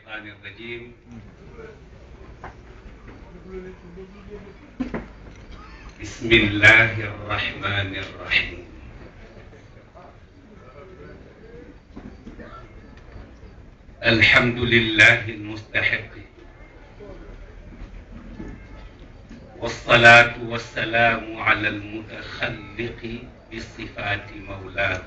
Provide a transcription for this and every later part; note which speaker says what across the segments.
Speaker 1: الشيطان الرجيم بسم الله الرحمن الرحيم الحمد لله المستحق والصلاة والسلام على المتخلق بصفات مولاه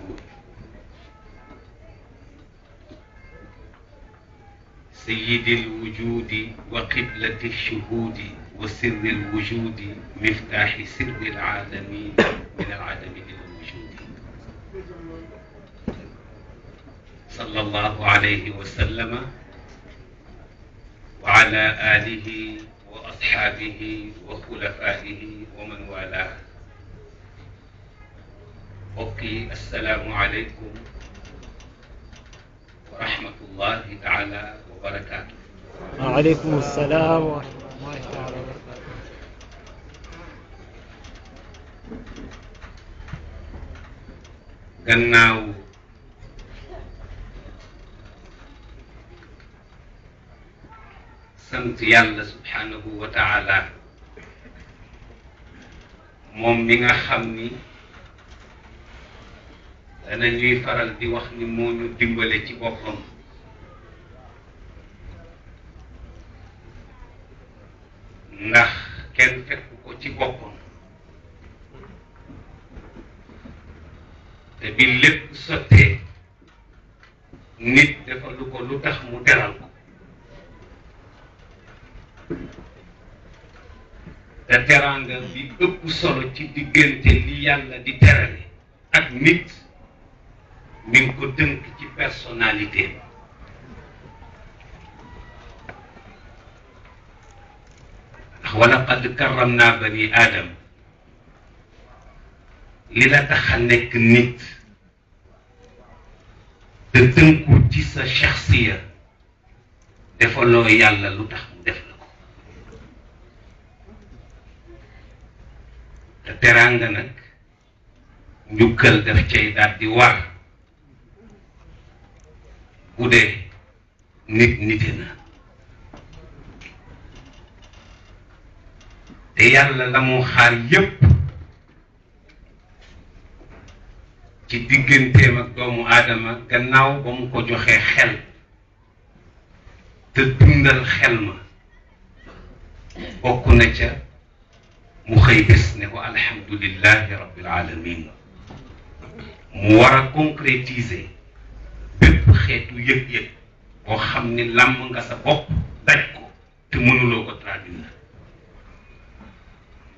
Speaker 1: سيد الوجود وقبلة الشهود وسر الوجود مفتاح سر العالمين من العدم إلى الوجود صلى الله عليه وسلم وعلى آله وأصحابه وخلفائه ومن والاه. أوكي، السلام عليكم ورحمة الله تعالى وبركاته.
Speaker 2: وعليكم السلام ورحمة الله تعالى وبركاته.
Speaker 1: gannaaw sant yàlla subhanahu wa taala moom mi nga xam ni dana ñuy faral di wax ni moo ñu dimbale ci boppam ndax kenn fekk ko ci boppam te bi lépp sottee nit defalu ko lu tax mu teral ko te teraanga bi ëpp solo ci diggante li yàlla di terale ak nit mi ngi ko dënk ci personnalité ndax walaqad karramna bani aadam li la tax a nekk nit te tënku ci sa shaxsiya defaloo yàlla lu tax mu def la ko te teraanga nag njukkal daf cay daal di war bu dee nit nite na te yàlla la mu xaar yépp ci digganteem ak doomu aadama gannaaw ba mu ko joxee xel te dundal xel ma bokk na ca mu xëy bés ne ko alhamdulillahi rabbil alamin mu war a concrétiser bépp xeetu yëg-yëg boo xam ni làmm nga sa bopp daj ko te mënuloo ko traduire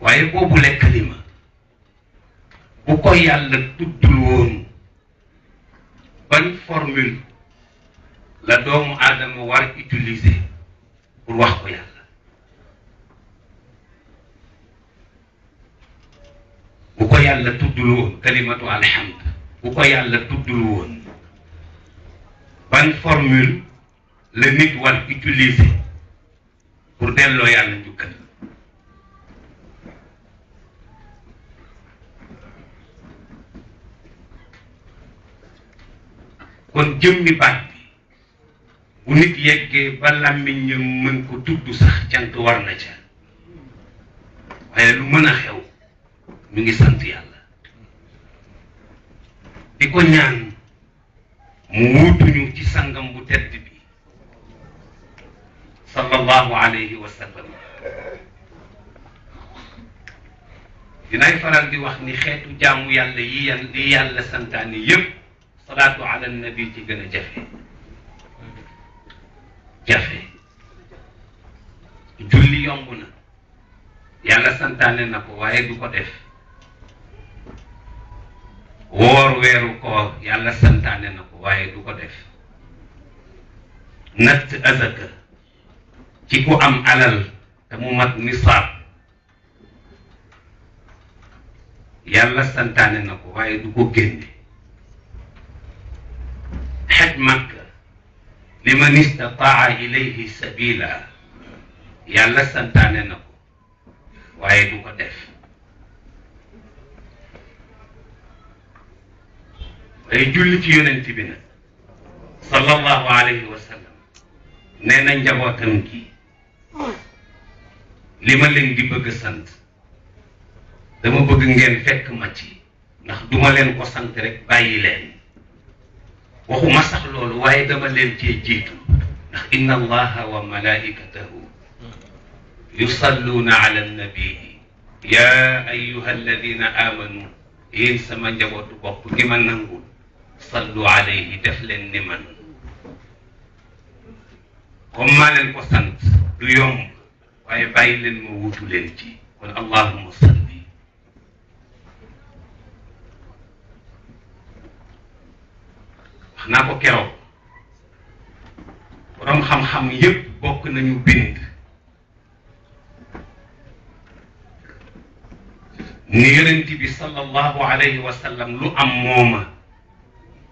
Speaker 1: waaye boobu le kalima bu ko yàlla tuddul woon ban formule la doomu aadama war utiliser pour wax ko yàlla bu ko yàlla tuddul woon kalimatu alhamd bu ko yàlla tuddul woon ban formule la nit war utiliser pour delloo yàlla njukkal kon jëmmi baat bi bu nit yeggee ba làmmiñam mën ko tudd sax cant war na ca waaye lu mën a xew ñu ngi sant yàlla di ko ñaan mu wuutuñu ci sangam bu tedd bi sallallahu alayhi wa sallam dinaay faral di wax ni xeetu jaamu yàlla yi yàlla santaane yépp salaatu ala nabi ci gën a jafe julli yomb na yàlla santaane na ko waaye du ko def woor weeru koor yàlla santaane na ko waaye du ko def natt azaka ci ku am alal te mu mat nisaab yàlla santaane na ko waaye du ko génne xaj Makka liman istataa ilayhi sabila yàlla santaane na ko waaye du ko def waaye julli ci yonent bi nag sallallahu alayhi wa sallam nee na njabootam gi li ma leen di bëgg sant dama bëgg ngeen fekk ma ci ndax duma leen ko sant rek bàyyi leen waxuma sax loolu waaye dama leen cee jiitu ndax inna allaha wa malaikatahu yusalluna ala nabii ya ayuha alladina amanu yéen sama njabootu bopp gi ma nangul sallu alayhi def leen ni man comme maa leen ko sant du yomb waaye bàyyi leen ma wutu leen ci kon allahumma salli wax naa ko keroog borom xam-xam yépp bokk nañu bind ni yonent bi sallallahu alayhi wa sallam lu am mooma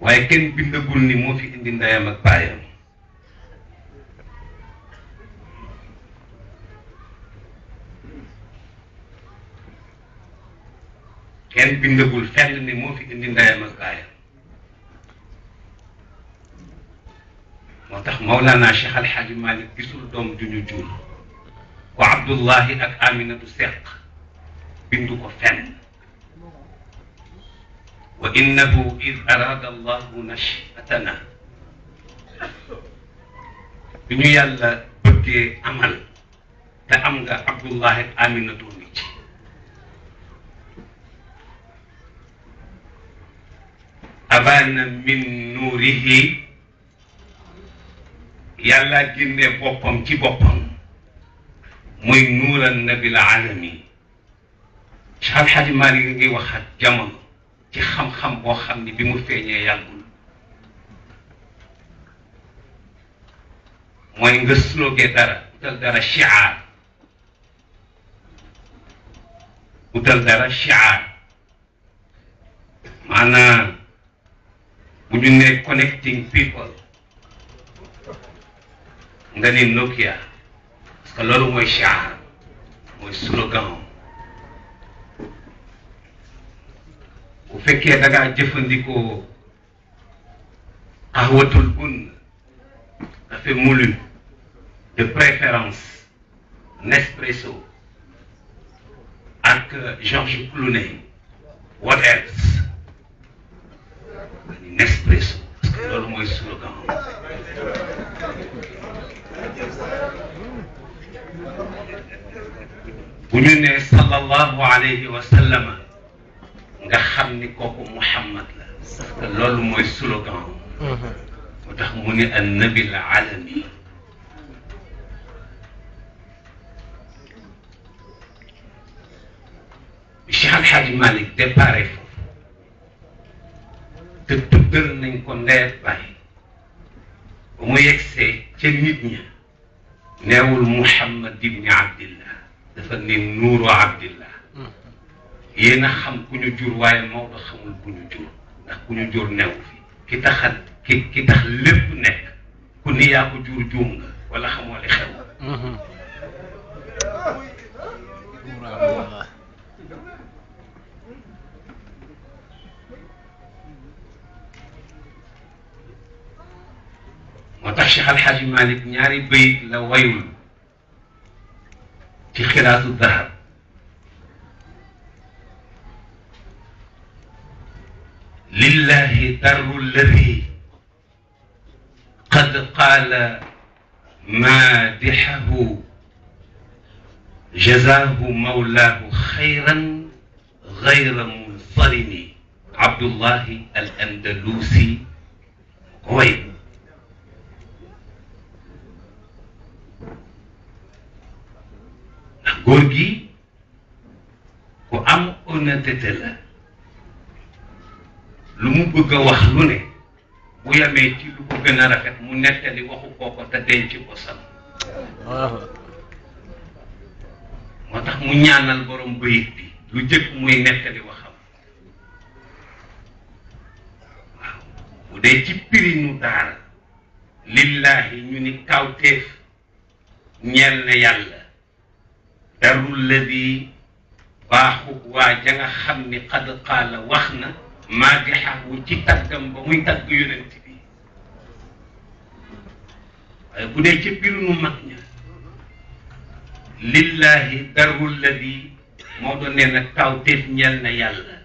Speaker 1: waaye kenn bindagul ni moo fi indi ndeyam ak baayam kenn bindagul fenn ni moo fi indi ndeyam ak baayam moo tax Mawlana Cheikh Al Hadji Malick gisul doom ju ñu jur ko Abdullahi ak Aminatu Seq bindu ko fenn wa innahu id arada allahu nashatana bi ñu yàlla bëggee amal te am nga Abdullahi ak Aminatu ni ci abana min nuurihi yàlla génne boppam ci boppam muy nuuran nabil alamin Cheikh Al Hadji Malick ngi wax ak jamono ci xam-xam boo xam ni bi mu feeñee yàggul mooy nga sloge dara utal dara shi'ar utal dara shi'ar maanaam bu ñu ne connecting people nga ni Nokia parce que loolu mooy shi'ar mooy slogan bu fekkee da ngaa jëfandikoo qahwatul bun café moulu de préférence Nespresso ak George Clooney what else Nespresso parce que loolu mooy slogan bu ñu nee sallallahu alayhi wa sallam nga xam ni kooku Muhammad la parce que loolu mooy slogan moo tax mu ne annabi al alami Cheikh Al Hadji Malick déparé foofu te tuddal nañ ko ndey ak baay ba mu yegsee ca nit ña neewul Muhammad ibni Abdillah dafa ne nuuru Abdillah yéen a xam ku ñu jur waaye Maodo xamul ku ñu jur ndax ku ñu jur new fi ki tax lépp nekk ku ni yaa ko jur juum nga wala xamoo li xew moo tax Cheikh Al Hadji Malick ñaari bayit la wayul ci xilaasu dahab lillahi darru alladi qad qaala maadixahu jazaahu mawlaahu xayran gayra munsarimi Abdullahi al Andalusi ko way ndax góor gi ku am honnêteté la lu mu bëgg a wax lu ne bu yamee ci lu ko gën a rafet mu nettali waxu kooko te denc ko sam moo tax mu ñaanal borom bayit bi lu jëkk muy nettali waxam waaw bu dee ci pirinu daara lillahi ñu ni kawteef ñeel na yàlla darul ladi baaxu waa ja nga xam ni qad qaala wax na maadixahu ci taggam ba muy tagg yonent bi bu dee ci biir nu mag ña lillahi darul ladi moo doon nee na kawteef ñeel na yàlla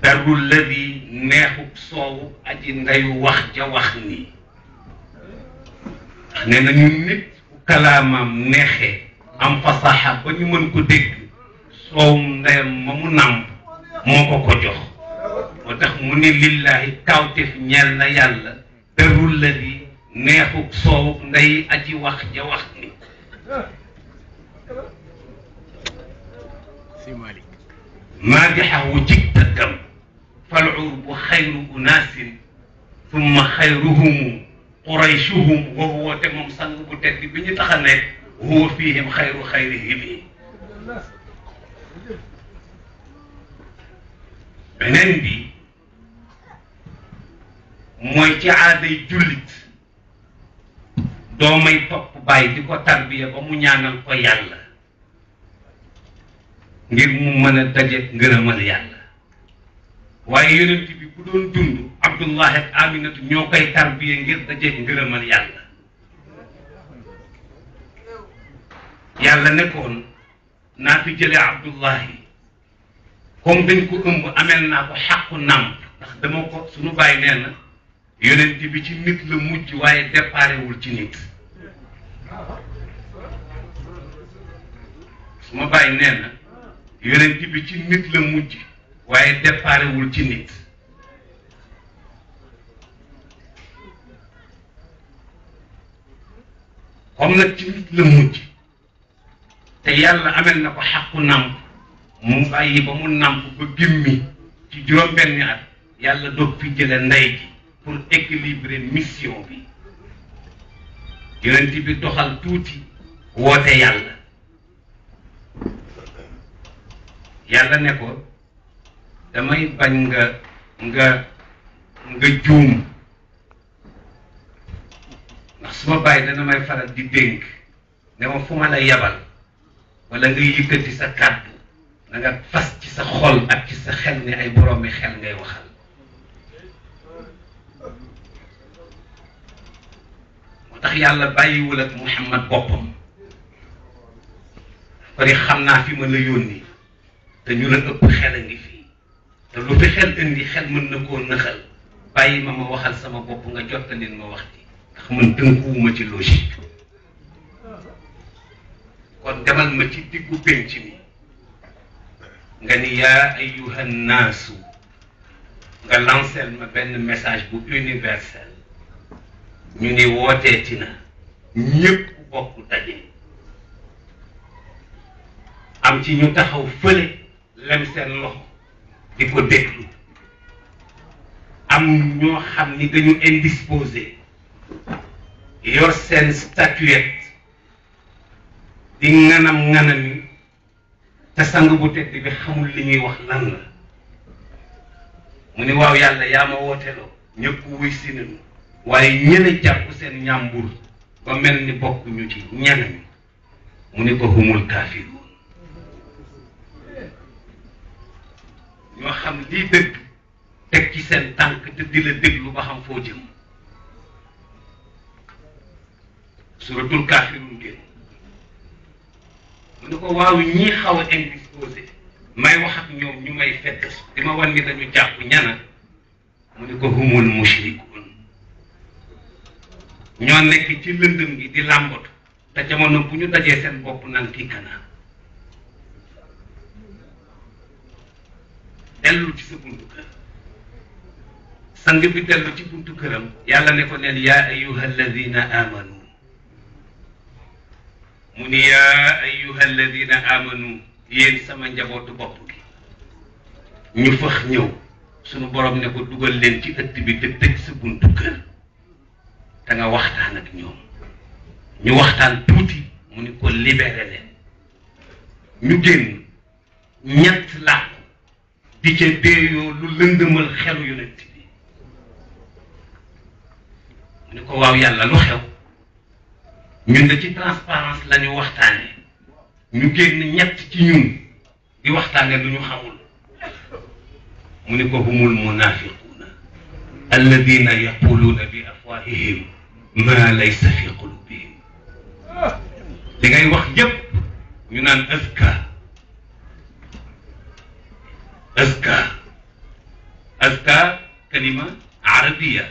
Speaker 1: darul ladi neexub soowu aji ndeyu wax ja wax nii nee na ñun nit bu kalaamam neexee am fasaxa ba ñu mën ko dégg soowum ndeyam ma mu nàmp moo ko ko jox moo tax mu ni lillahi kawteef ñeel na yàlla darul ladi neexub soowu ndey aji wax ja wax ni مادحه جئت الدم فالعرب خير أناس ثم خيرهم قريشهم وهو تمام صنب تدي بني تخنك وهو فيهم خير خيرهم beneen bi mooy ci aaday jullit doomay topp bàyyi di ko tarbiya ba mu ñaanal ko yàlla ngir mu mën a daje ngërëmal yàlla waaye yonent bi bu doon dund Abdullah ak Aminatu ñoo koy tarbiya ngir daje ngërëmal yàlla yàlla nekkoon naa fi jëlee Abdullahi comme dañ ko ëmb amel naa ko xàqu nàmp ndax dama ko suñu bàyyi nee na yonent bi ci nit la mujj waaye déparewul ci nit suma bàyyi nee na yonent bi ci nit la mujj waaye déparewul ci nit comme nag ci nit la mujj te yàlla amel na ko xàqu nàmp mu bàyyi ba mu nàmp ba gimmi ci juróom-benni at yàlla doog fi jële ndey ji pour équilibrer mission bi yonent bi doxal tuuti woote yàlla yàlla ne ko damay bañ nga juum ndax suma bàyyi dana may faral di dénk ne ma fu ma la yabal wala nga yëkkati sa kàddu na nga fas ci sa xol ak ci sa xel ne ay boroomi xel ngay waxal moo tax yàlla bàyyiwul ak Muhammad boppam bari xam naa fi ma la yónni te ñu la ëpp xel a ngi fii te lu fi xel indi xel mën na koo nëxal bàyyi ma waxal sama bopp nga jottalin ma wax ci ndax man tënkuwuma ci logique kon demal ma ci diggu penc mi nga ni yaa ayyuha naasu nga lancel ma benn message bu universel ñu ni wooteeti na ñépp bokk daje am ci ñu taxaw fële lem seen loxo di ko déglu am ñoo xam ni dañu indisposé yor seen statuette di nganam te sang bu tedd bi xamul li ñuy wax lan la mu ni waaw yàlla yaa ma wooteloo ñëpp wuy si nañu waaye ñene jàpp seen ñàmbur ba mel ni bokkuñu ci ñenañu mu ni ko humul kaafiruun ñoo xam lii dëgg teg ci seen tànk te di la déglu ba xam foo jëm suratul kaafiruun génn mu ne ko waaw ñii xaw a indisposé may wax ak ñoom ñu may fekk di ma wan ni dañu jàpp ñana mu ne ko humul mushrikuun ñoo nekk ci lëndëm gi di làmbatu te jamono bu ñu dajee seen bopp naan kii kanaa dellu ci sa buntu kër sang bi dellu ci buntu këram yàlla ne ko neel yaa ayyuha alladina amanu mu ni yaa ayyuha alladina amanu yéen sama njabootu bopp gi ñu fëx ñëw sunu borom ne ko dugal leen ci ëtt bi te tëj sa buntu kër te nga waxtaan ak ñoom ñu waxtaan tuuti mu ni ko libéré leen ñu génn ñett làqu di ca déeyoo lu lëndëmal xelu yonent bi mu ni ko waaw yàlla lu xew ñun de ci transparence la ñu waxtaane ñu génn ñett ci ñun di waxtaane lu ñu xamul mu ni ko humul munafiquuna alladina yaquluuna bi afwahihim ma laysa fi qulubihim li ngay wax yépp ñu naan azka kalima arabiya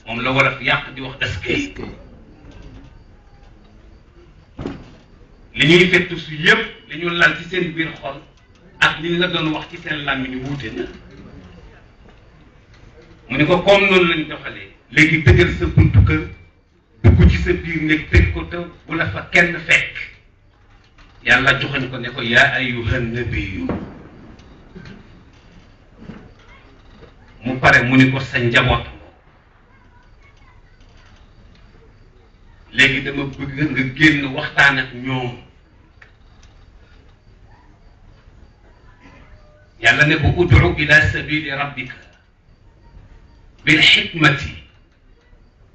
Speaker 1: moom la war a yàq di wax askay li ñuy fettu su yépp li ñu lal ci seen biir xol ak li ñu la doon wax ci seen làmmiñ ñu wuute na mu ne ko comme noonu lañ doxalee léegi tëjal sa buntu kër dugg ci sa biir néeg tëj ko te bu la fa kenn fekk yàlla joxañ ko ne ko yaa ayyuhan nabiyyu mu pare mu ni ko sa njaboot léegi dama bëgg nga génn waxtaan ak ñoom yàlla ne ko ud'u ila sabili rabbika bil hikmati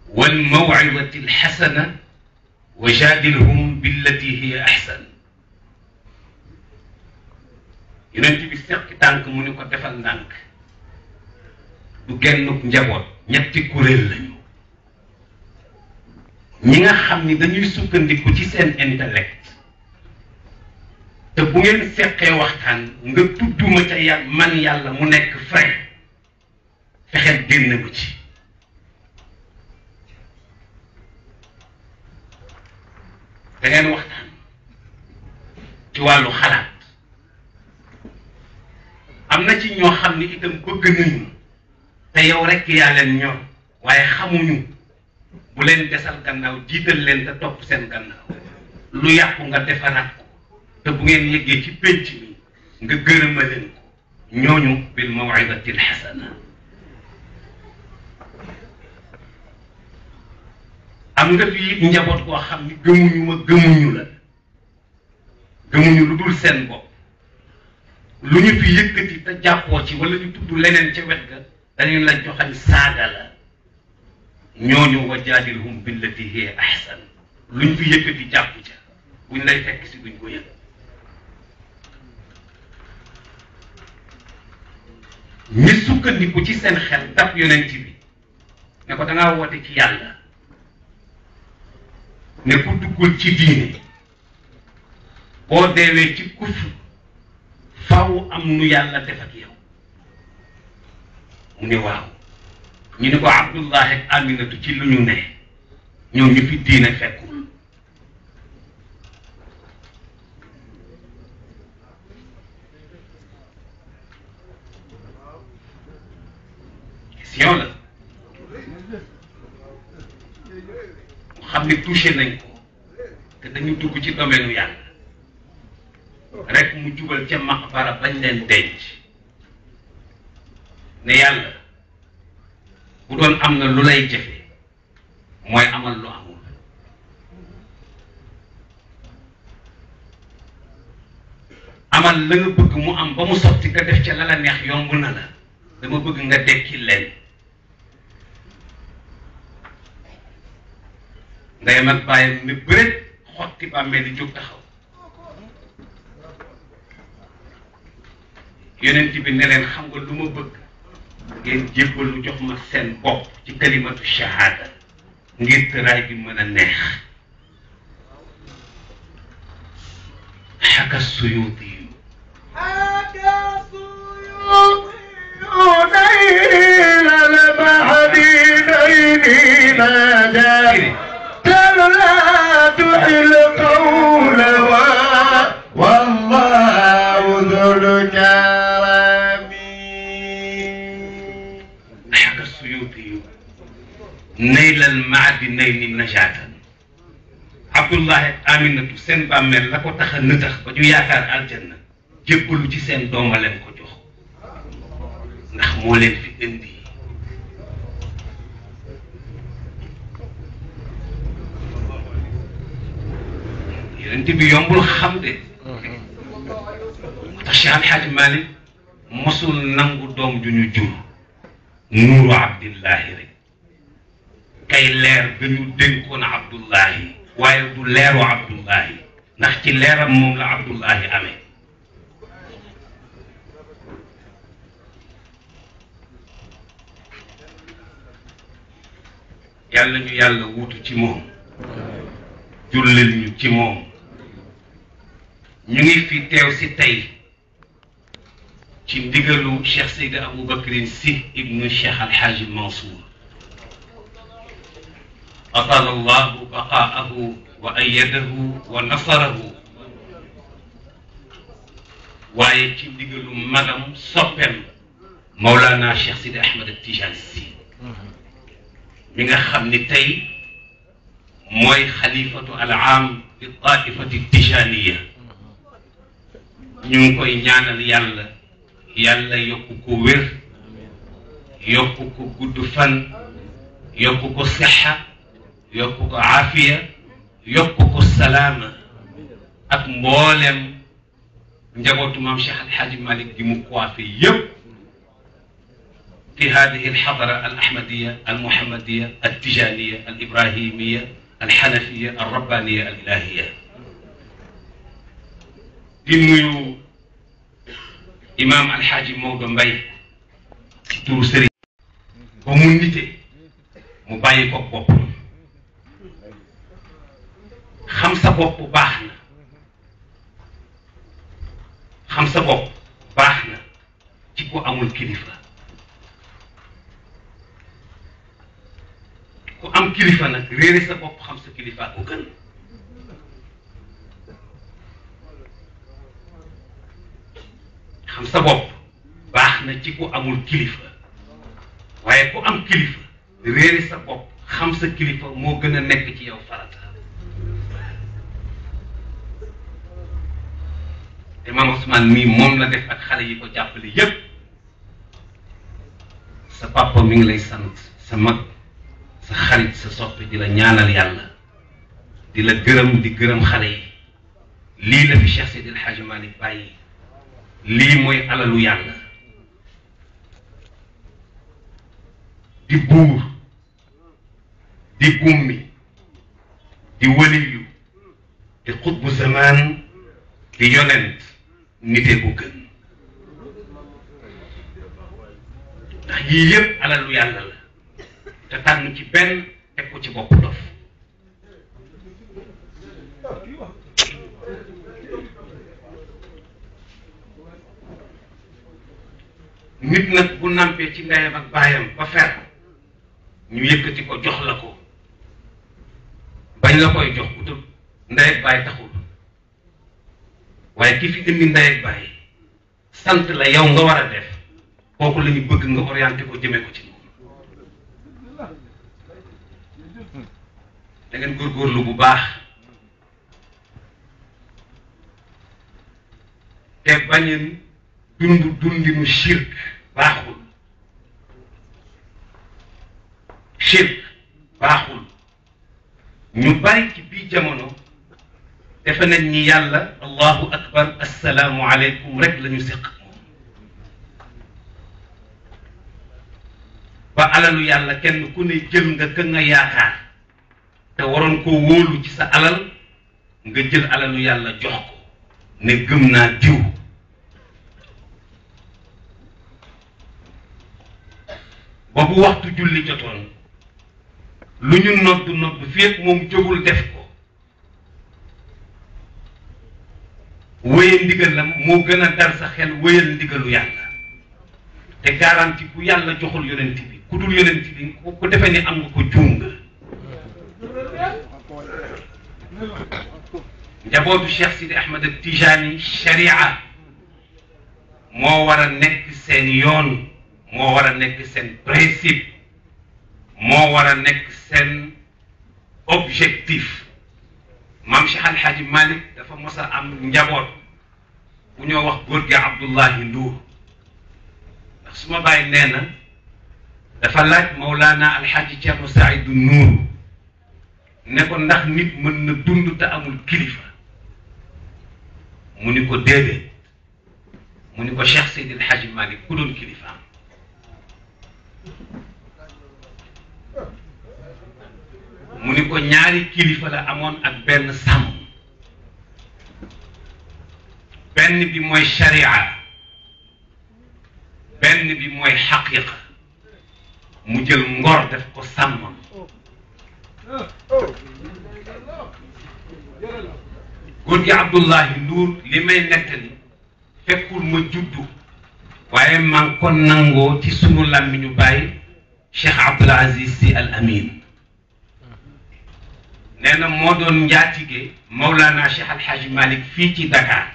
Speaker 1: wal maw'izati al hasana wa jadilhum billati hiya ahsan yonent bi seqi tànk mu ni ko defal ndànk du gennuk njaboot ñetti kuréel lañu ñi nga xam ni dañuy sukkandiku ci seen intellect te bu ngeen seqee waxtaan nga tudduma ca yàlla man yàlla mu nekk frein fexeel génn ko ci da ngeen waxtaan ci wàllu xalaat am na ci ñoo xam ni itam bëgg nañu te yow rekk yaa leen ñor waaye xamuñu bu leen desal gannaaw jiital leen te topp seen gannaaw lu yàqu nga defaraat ko te bu ngeen yeggee ci pénc mi nga gërëma leen ko ñooñu bil maw'izati al hasana am nga fi it njaboot koo xam ni gëmuñu la gëmuñu lu dul seen bopp lu ñu fi yëkkati te jàppoo ci wala ñu tudd leneen ca wet ga dañu la joxañ saaga la ñooñu wa jaadilhum billati hiya ahsan luñ fi yëkkati jàpp ca buñ lay fekk si duñ ko yëg ñi sukkandiku ci seen xel dab yonent bi ne ko dangaa woote ci yàlla ne ku duggul ci diine boo deewee ci kufr faaw am nu yàlla def ak yow mu ne waaw ñu ne ko Abdullah ak Aminatu ci lu ñu ne ñoom ñu fi diine fekkul question la mu xam ne touché nañ ko te dañu dugg ci domaine yàlla rek mu jubal ca maqbara bañ leen denc ne yàlla bu doon am na lu lay jafe mooy amal lu amul amal la nga bëgg mu am ba mu sotti nga def ca la la neex yomb na la dama bëgg nga dekki leen ndeyam ak bàyyam ne bëreet xotti bàmmee di jóg taxaw yonent bi ne leen xam nga lu ma bëgg ngeen jébbalu jox ma seen bopp ci kalimatu shahada ngir tëraay bi mën a neex xaka suyuti yu naylal maadinayni najaatan Abdullah ak Aminatu seen bàmmeel la ko tax a nëtax ba ñu yaakaar aljanna jébbalu ci seen dooma leen ko jox ndax moo leen fi indi yonent bi yombul xam de moo tax Cheikh Alhaji Malick mosul nangu doom ju ñu jur nuuru Abdillahi rek kay leer ga ñu dénkoon Abdullahi waaye du leeru Abdullahi ndax ci leeram moom la Abdullahi amee yàlla ñu yàlla wuutu ci moom jullil ñu ci moom ñu ngi fi teew si tey ci ndigalu Cheikh Seydi Aboubacrine Sy ibnu Cheikh Alhaji Mansour atala allahu baqaahu wa ayyadahu wa nasarahu, waaye ci ndigalu magam soppeem Mawlana Cheikh Sidi Ahmed Tijani Sy mi nga xam ni tey mooy xalifatu al aam bi taifati tijaniya. ñu ngi koy ñaanal yàlla yàlla yokku ko wér, yokku ko gudd fan, yokku ko sixa, yokku ko aafiya, yokku ko salaama ak mboolem njabootu maam Cheikh Alhaji Malick gi mu coiffé yépp fi hadihi alxadara al ahmadiya al muhammadiya al tijaniya al ibrahimiya al xanafiya al rabbaniya al ilahiya. di nuyu imam Alhaji Maodo Mbaye ci turu sëriñ ba mu nite mu bàyyi ko bopp. xam sa bopp baax na, xam sa bopp baax na ci ku amul kilifa. ku am kilifa nag réere sa bopp xam sa kilifa ko gën. xam sa bopp baax na ci ku amul kilifa, waaye ku am kilifa réere sa bopp xam sa kilifa moo gën a nekk ci yow farata. Imam Ousmane mii moom la def ak xale yi ko jàppale yépp. sa papa mi ngi lay sant, sa mag, sa xarit, sa soppi di la ñaanal yàlla, di la gërëm, di gërëm xale yi. lii la fi Cheikh Seydi El Hadji Malick bàyyi, lii mooy alalu yàlla. di buur, di gummi, di waliyu, di xutbu zamaan, di yonent, nitee ko gën. ndax yii yëpp alalu yàlla la te tànn ci benn teg ko ci bopp dof. nit nag bu nampee ci ndeyam ak baayam ba fer ñu yëkkati ko jox la ko, bañ la koy jox utul ndey ak baay taxul, waaye ki fi indi ndey ak baay sant la yow nga war a def, kooku la ñu bëgg nga orienté ko jëmee ko ci moom. da ngeen góorgóorlu bu baax te bañ dundinu shirk baaxul. shirk baaxul. ñu bari ci bii jamono defe nañ ñi yàlla allahu akbar assalaamu aleykum rek la ñu séq moom. ba alalu yàlla kenn ku ne jël nga ka nga yaakaar te waroon koo wóolu ci sa alal, nga jël alalu yàlla jox ko ne gëm naa diw. ba bu waxtu julli jotoon lu ñu nodd fii ak moom jógul def ko, wéye ndigalam moo gën a dar sa xel wéyal ndigalu yàlla. te garanti ku yàlla joxul yonent bi, ku dul yonent bi ku defe ni am nga ko juum nga. njabootu Cheikh Sidi Ahmed Tijani sharia moo war a nekk seen yoon, moo war a nekk seen principe, moo war a nekk seen objectif. maam Cheikh Alhaji Malick dafa mos a am njaboot bu ñoo wax góor gi Abdullahi Ndour. ndax su ma bàyyi nee na dafa laaj Mawlana Alhaji Thierno Saïdou Nour ne ko ndax nit mën na dund te amul kilifa. mu ni ko déedéet. mu ni ko Cheikh Seydi El Hadji Malick ku doon kilifaam. mu ni ko ñaari kilifa la amoon ak benn sàmm. benn bi mooy sharia, benn bi mooy xaqiqa. mu jël ngor def ko sàmmam. góor gi Abdullahi Ndour li may nettali fekkul ma juddu waaye maa ngi ko nangoo ci sunu làmmiñu bàyyi Cheikh Abdoul Aziz Sy Al Amin nee na moo doon njaatige Mawlana Cheikh Al Hadj Malick fii ci Dakar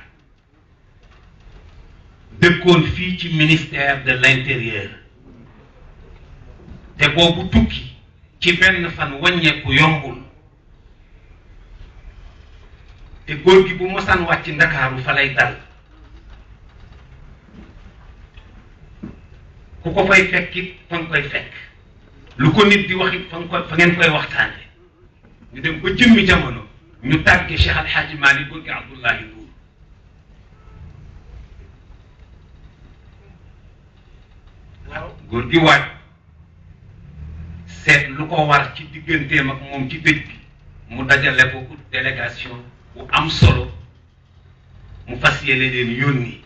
Speaker 1: dëkkoon fii ci ministère de l'intérieur te boobu tukki ci benn fan wàññeeku yombul te góor gi bu mosaan wàcc Ndakaaru fa lay dal ku ko fay fekk it fa nga koy fekk lu ko nit di wax it fa ngeen koy waxtaane ñu dem ba jëmmi jamono ñu tàggee Cheikh Al Hadj Malick góor gi Abdullahi Ndour waaw góor gi waaj seet lu ko war ci digganteem ak moom ci dëj bi mu dajale ko délégation bu am solo mu fas yéene leen yónni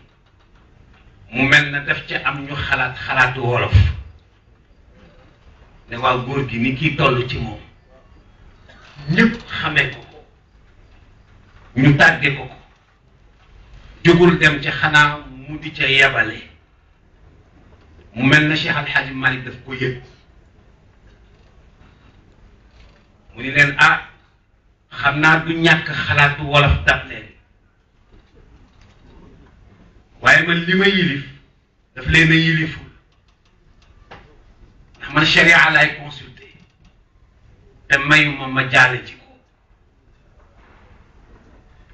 Speaker 1: mu mel na daf ca am ñu xalaatu wolof ne waaw góor gi ni kii toll ci moom ñëpp xamee ko ñu tàgge ko jógul dem ca xanaa mu di ca yebale mu mel na Cheikh Al Hadj Malick daf ko yëg mu ni leen xam naa du ñàkk xalaatu wolof dab leen waaye man li ma yilif daf leen a yiliful ndax man sharia laay consulté te mayuma ma jaale ci ko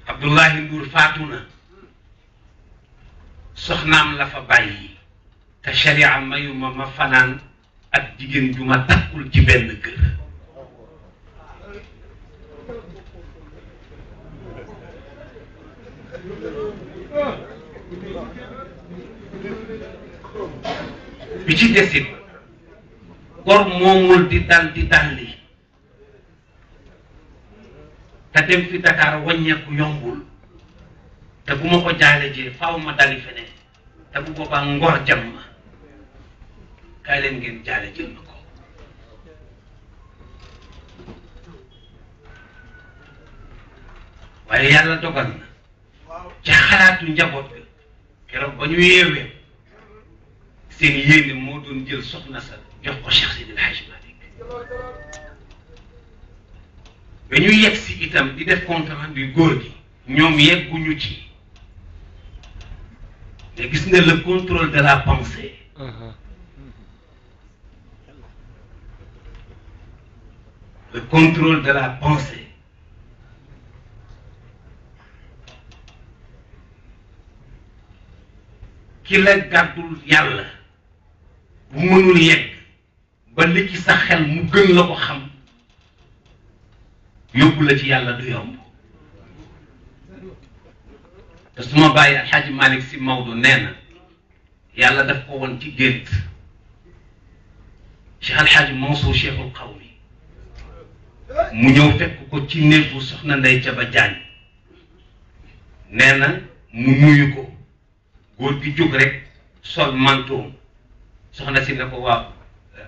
Speaker 1: Abdullahi Ndour faatu na soxnaam la fa bàyyi te sharia mayuma ma fanaan ak jigéen ju ma takkul ci benn kër bi ci desit gor moomul di dalli te dem fi Dakar wàññeeku yombul te bu ma ko jaale jee faaw ma dali feneen te bu boobaa ngor jam ma kaay leen ngeen jaale jël ma ko waaye yàlla dogal na ci xalaatu njaboot ga keroog ba ñu yeewee seen yéene moo doon jël soxna sa jox ko Cheikh Seydi El Hadji Malick ba ñu yegg si itam di def compte rendu góor gi ñoom yegguñu ci mais gis nga le contrôle de la pensée le contrôle de la pensée ki la gàddul yàlla bu mënul yegg ba li ci sa xel mu gën la ko xam yóbbu la ci yàlla du yomb te su ma bàyyi Alxaaji Malick Sy Maodo nee na yàlla daf ko woon ci gént Cheikh Alxaaji Mansour Cheikhul Qawmi mu ñëw fekk ko ci néegu soxna Ndey Caba Jaañ nee na mu nuyu ko góor gi jóg rek sol mantoom soxna si ne ko waaw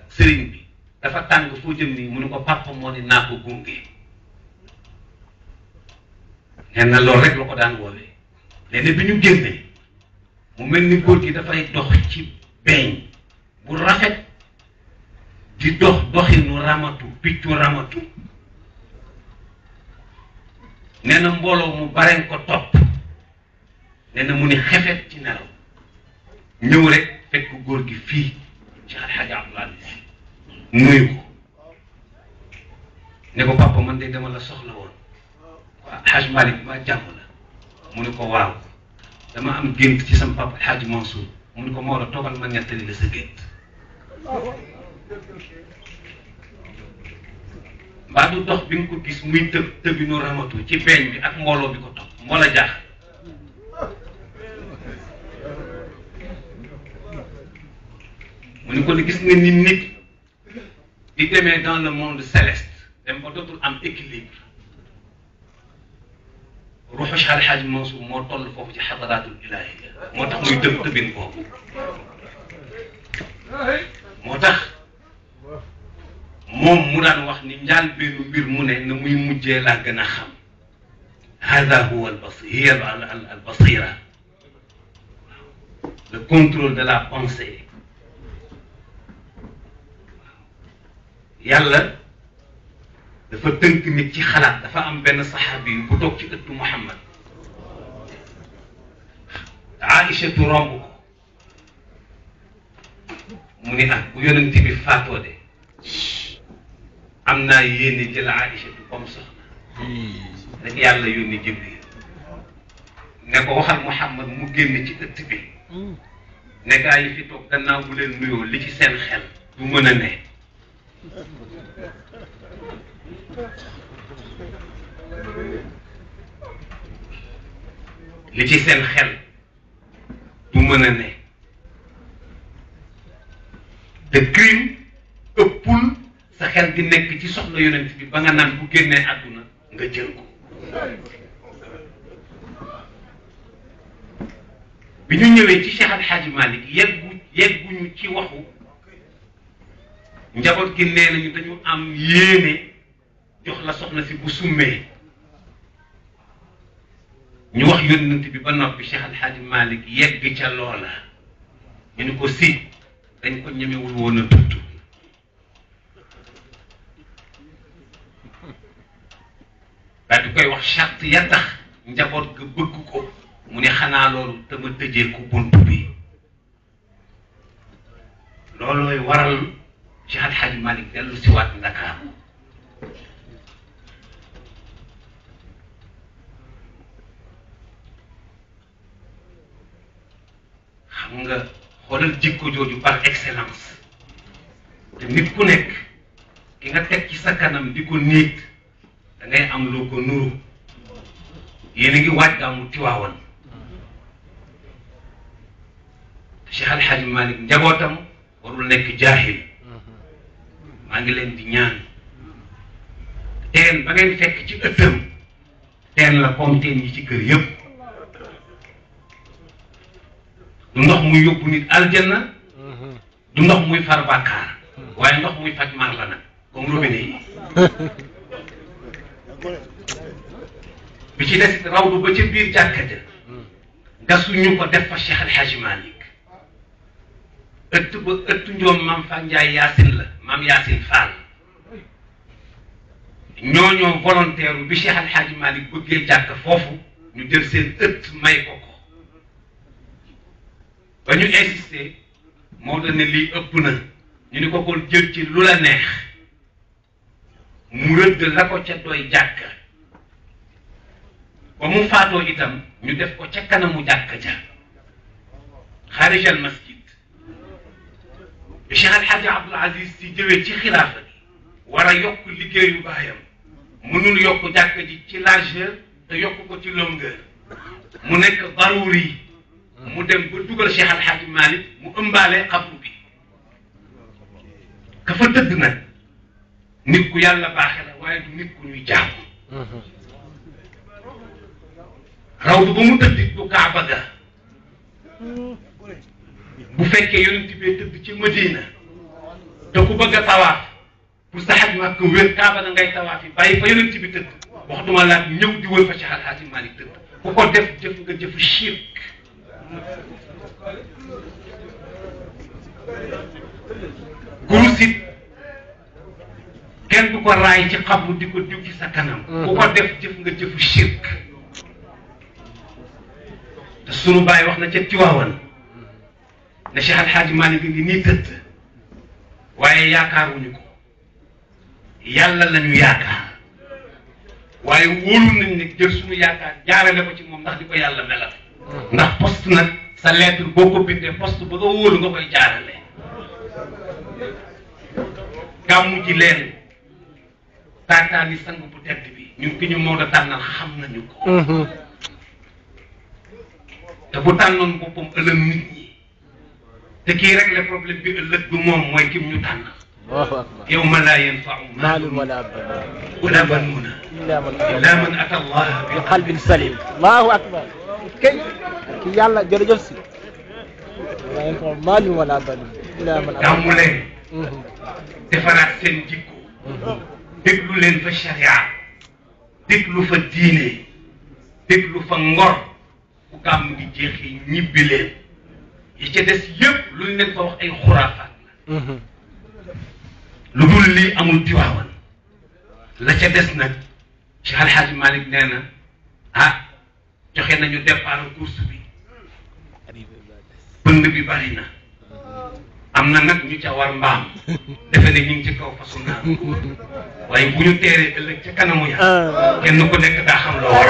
Speaker 1: sëriñ bi dafa tàng foo jëm nii mu ne ko papa moo ne naa ko gunge nee na loolu rek la ko daan woowee léegi bi ñu génnee mu mel ni góor gi dafay dox ci beeñ bu rafet di dox doxinu ramatu piccu ramatu nee na mbooloo mu bareen ko topp nee na mu ni xefet ci nelaw ñëw rek fekk góor gi fii ci Alxaaji Abdul Aziz nuyu ko ne ko papa man de dama la soxla woon waaw Alxaaji Malick ma jàmm la mu ne ko waaw dama am gént ci sama papa Alxaaji Mansour mu ne ko Maodo toogal ma nettali la sa gént mbaa du dox bi nga ko gis muy tëbinu ramatu ci beeñ bi ak mbooloo bi ko topp moo la jaaxal mu ne ko ne gis nga ni nit di demee dans le monde céleste dem ba dootul am équilibre ruuxu Cheikh Alxaaji Mansour moo toll foofu ci xadaraatul ilaahiya moo tax muy tëbin boobu moo tax moom mu daan wax ni njaal benn mbir mu ne na muy mujjee laa gën a xam هذا هو هي البصيرة le contrôle de la pensée yàlla dafa tënk nit ci xalaat dafa am benn saxaabi yu bu toog ci ëttu Muhammad Aïchatu romb ko mu ni bu yonent bi faatoo de am naa yéene jël Aïchatu comme soxna rek yàlla yónni Jibril ne ko waxal Muhammad mu génn ci ëtt bi ne gaa yi fi toog gannaaw bu leen nuyoo li ci seen xel du mën a ne li ci seen xel du mën a ne te crime ëppul sa xel di nekk ci soxla yonent bi ba nga naan bu génnee àdduna nga jël ko bi ñu ñëwee ci Cheikh Al Hadj Malick yegguñu ci waxu njaboot gi nee nañu dañu am yéene jox la soxna si bu summee ñu wax yónnent bi ba noppi Cheikh Al Hadj Malick yegg ca loola ñu ni ko si dañ ko ñemewul woon a tudd daal di koy wax charte ya tax njaboot ga bëgg ko mu ne xanaa loolu te ma tëjee ko bunt bi loolooy waral Cheikh Al Hadj Malick dellu si waat Ndakaaru xam nga xoolal jikko jooju par excellence te nit ku nekk ki nga teg ci sa kanam di ko niit da ngay am loo ko nuru yéen a ngi waaj gàmmu Tiwaawan Cheikh Al Hadj Malick njabootam warul nekk jaahil maa ngi leen di ñaan teen ba ngeen fekk ci ëttam teen la comme teen yi ci kër yëpp du ndox muy yóbbu nit aljanna du ndox muy far bàkkaar waaye ndox muy faj mar la nag comme robinet yi bi ci des it rawdu ba ca biir jàkka ja gasuñu ko def fa Cheikh Al Hadj Malick ëtt ba ëttu njoom maam Fa Njaay Yaasin la maam Yaasin Fall ñooñoo volontaire bi Cheikh Al Hadj Malick bëggee jàkk foofu ñu jël seen ëtt may ko ko ba ñu insister moo tax ne lii ëpp na ñu ni ko kon jël ci lu la neex mu rëdd la ko ca doy jàkk ba mu faatoo itam ñu def ko ca kanamu jàkk ja xaarijal masjid bi Cheikh Al Hadj Abdoul Aziz Sy jëwee ci xilaafa gi war a yokk liggéeyu baayam mënul yokk jàkk ji ci largeur te yokk ko ci longueur mu nekk daruri mu dem ba dugal Cheikh Al Hadj Malick mu ëmbaale xabru bi ka fa tëdd nag nit ku yàlla baaxe la waaye du nit ku ñuy jaamu rawdu ba mu tëdd du Kaaba ga bu fekkee yonent bi tëdd ci Madina te ku bëgg a tawaaf pour sa xaj Makka wér Kaaba ga ngay tawaaf yi bàyyi fa yonent bi tëdd wax duma laat ñëw di wër fa Cheikh Al Hadj Malick tëdd ku ko def jëf nga jëfu shirk gurusit kenn du ko raay ci xabru di ko diw ci sa kanam ku ko def jëf nga jëfu shirk te sunu baay wax na ca Tiwaawan ne Cheikh Al Hadj Malick ngi nii tëdd waaye yaakaaruñu ko yàlla lañu yaakaar waaye wóolu nañ ne jël suñu yaakaar jaarale ko ci moom ndax di ko yàlla melal ndax poste nag sa lettre boo ko bindee poste ba nga wóolu nga koy jaarale gàmmu ji leen taataani sang bu tedd bi ñun ki ñu Maodo tànnal xam nañu ko te bu tànnoon boppam ëllëg nit ñi te kii rek le problème bi ëllëg du moom mooy kim ñu tànn yawma laa yanfa'u maalun wala banuuna illaa man ataa Allaha bi
Speaker 2: qalbin salim. Allahu akbar. kay ki yàlla jërëjëf si. laa yanfa'u maalun wala banuuna illaa man ataa
Speaker 1: gàmmu leen defaraat seen jikko déglu leen fa sharia déglu fa diine déglu fa ngor bu gàmm gi jeexee ñibbi leen yi ca des yëpp lu ñu leen fa wax ay xuraafaat la lu dul lii amul Tiwaawan la ca des nag Cheikh Al Hadj Malick nee na ah joxe nañu départ course bi bënd bi bari na am na nag ñu ca war mbaam defe ne ñu ngi ci kaw fasu naan waaye bu ñu teeree ëllëg ca kanamu ya kenn ku nekk daa xam loo war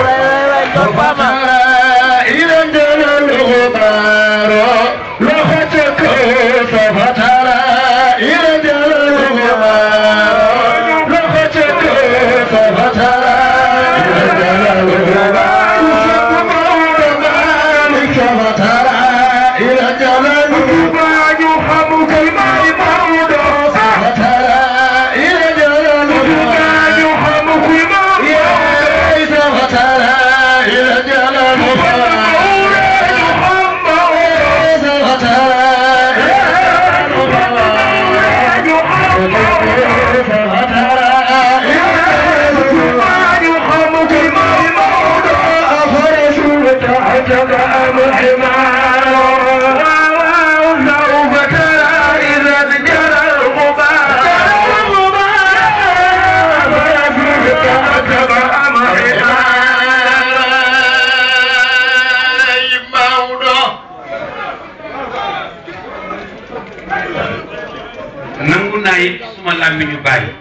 Speaker 1: suma làmmiñu bàyyi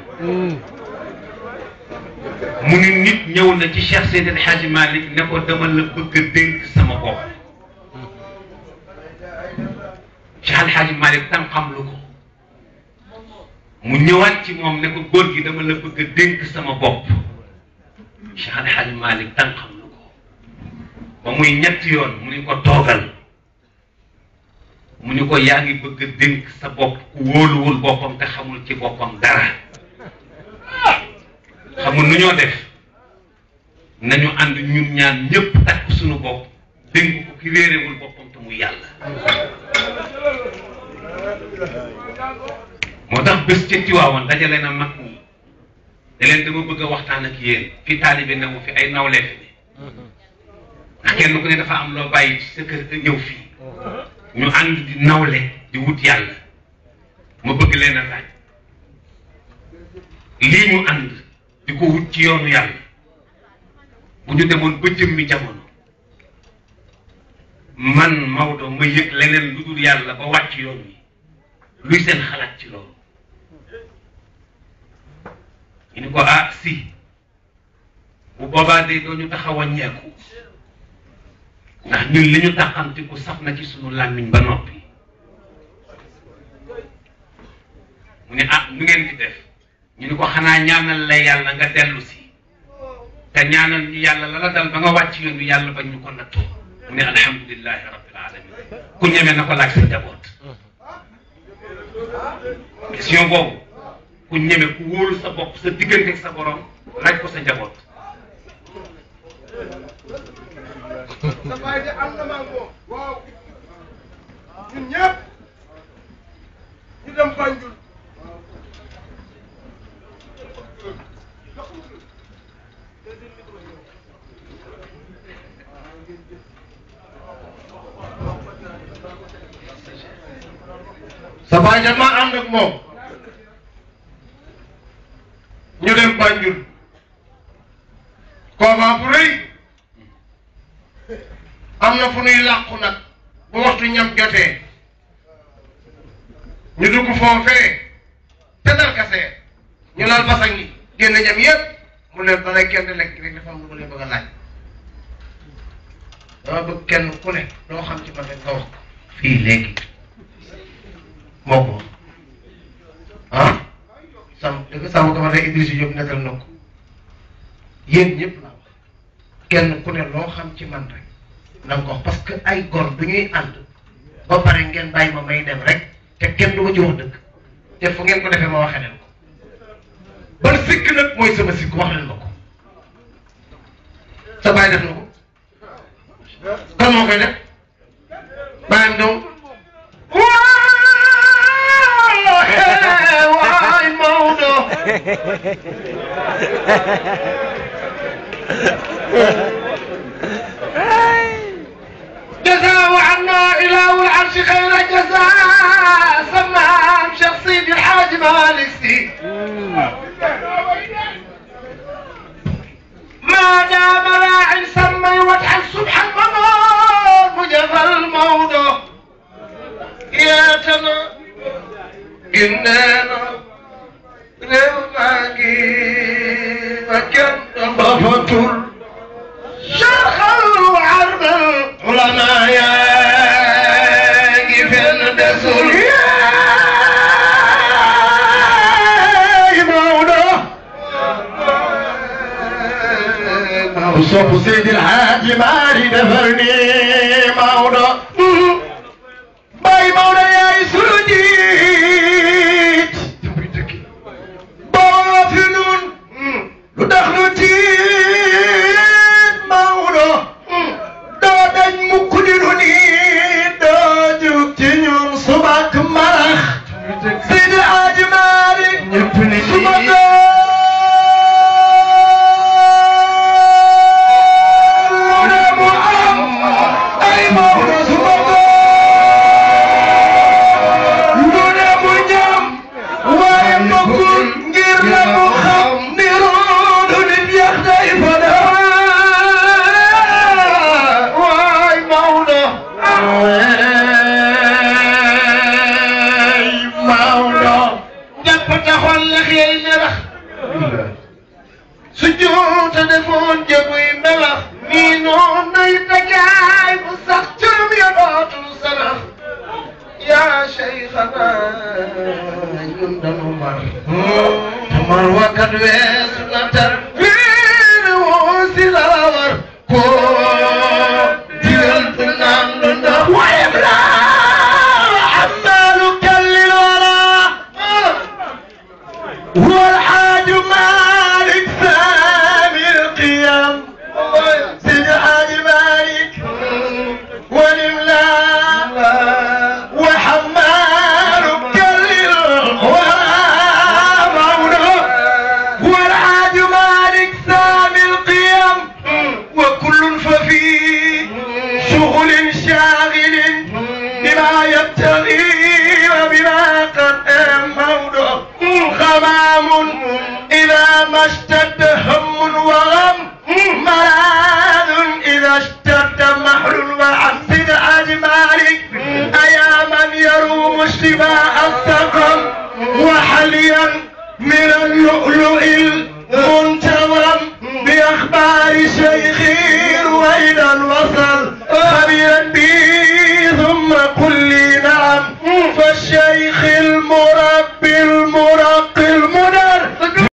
Speaker 1: mu ni nit ñëw na ci Cheikh Seydi El Hadji Malick ne ko dama la bëgg a dénk sama bopp Cheikh El Hadji Malick tam xam lu ko mu ñëwaat ci moom ne ko góor gi dama la bëgg a dénk sama bopp Cheikh El Hadji Malick tam xam lu ko ba muy ñetti yoon mu ni ko toogal mu ni ko yaa ngi bëgg a dénk sa bopp ku wóoluwul boppam te xamul ci boppam dara xamul nu ñoo def nañu ànd ñun ñaan ñëpp takk suñu bopp dénk ko ki réerewul boppam te muy yàlla moo tax bés ca Tiwaawan dajale na mag ñi da leen dama bëgg a waxtaan ak yéen fi taalibe newu fi ay nawle fi ne ndax kenn ku ne dafa am loo bàyyi ci sa kër te ñëw fii ñu ànd di nawle di wut yàlla ma bëgg leen a laaj lii ñu ànd di ko wut ci yoonu yàlla bu ñu demoon ba jëmmi jamono man Maodo ma yëg leneen lu dul yàlla ba wàcc yoon wi luy seen xalaat ci loolu ñu ni ko ah si bu boobaa de doo ñu tax a wàññeeku ndax ñun li ñu taxamti ku saf na ci sunu làmmiñ ba noppi mu ne ah nu ngeen di def ñu ni ko xanaa ñaanal la yàlla nga dellu si te ñaanal ñu yàlla la la dal ba nga wàcc yoon wi yàlla bañ ñu ko nattoo mu ne alhamdulillahi rabbil alamin ku ñeme na ko laaj sa njaboot question boobu ku ñeme ku wóolu sa bopp sa diggante ak sa borom laaj ko sa njaboot
Speaker 3: sa baay de am na maa moom waaw ñun ñëpp ñu dem Banjul sa baay de ma ànd ak moom ñu dem Banjul combat bu rëy am na fu nuy làqu nag bu waxtu ñam jotee ñu dugg foofee te darkasee ñu laal basan yi génn ñam yépp mu leen balay kenn di lekk rek dafa am lu ma leen bëgg a laaj dama bëgg kenn ku ne loo xam ci man rek nga wax ko fii léegi moo ko ah sam dëgg sama ko ma ne Idrissa Diop nekkal na ko yéen ñëpp laa wax kenn ku ne loo xam ci man rek na nga ko wax parce que ay gor du ñuy ànd ba pare ngeen bàyyi ma may dem rek te kenn du ma ci wax dëgg te fu ngeen ko defee ma waxee leen ko ban sikk nag mooy sama sikk wax leen ma ko sa baay def na ko kan moo koy def bàyyam doom waay Maodo جزاك خير جزاء سمام شخصي بالحاج مالك سي ما دام راعي سمي وجه الصبح المنور مجفى الموضوع يا تنا إننا نماكي مكان ضفتر شرخ العرب العلماء يا جفن دسول يا موضوع وصف سيد الحاج ماري دفرني موضوع باي موضوع يا سرجيت بافنون لدخلوا تيت موضوع دادن مكدروني داجوك تنيوم صباك مرخ سيد الحاج ماري صباك سجود تلفون جبوي ملخ مينون نيتجاي مسختم يا بطل سنخ يا شيخنا يندن عمر وقد ويسنتر فين وسيل الأمر كو ديال بنان لنا ويبلا حمال كل الورى هو الحاج مالك سامي القيام سيد الحاج مالك والإملاء وحمال كل الورى هو الحاج مالك سامي القيام وكل ففي شغل شاغل بما يبتغي وبما قد موضوع خمام